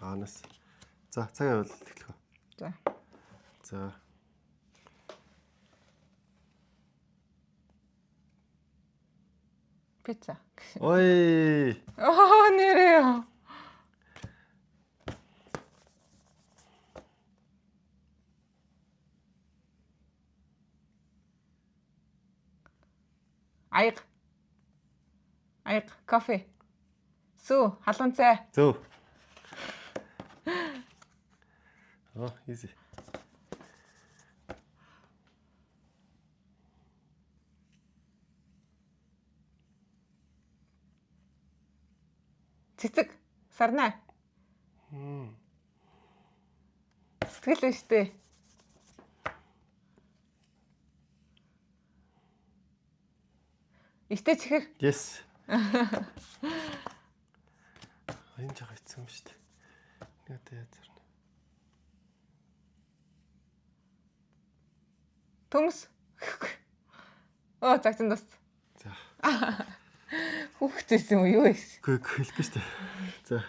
Аанаас. За, цаг явуул эхлэх үү. За. За. Пицца. Ой! Оо, нэрээ. Аяг. Аяг, кофе. Сүү, халуун цай. Зөв. Оо, easy. Цэцэг, сарнай. Сэтгэл биш дээ. Ихтэй чихэр. Yes. Энэ жоо хэцүү юм шүү дээ. Нэг удаа яаж зарна. Төмс. Оо, загтан тус. За. Хүүхдээсэн юм уу юу вэ? Үгүй хэлэхгүй шүү дээ. За.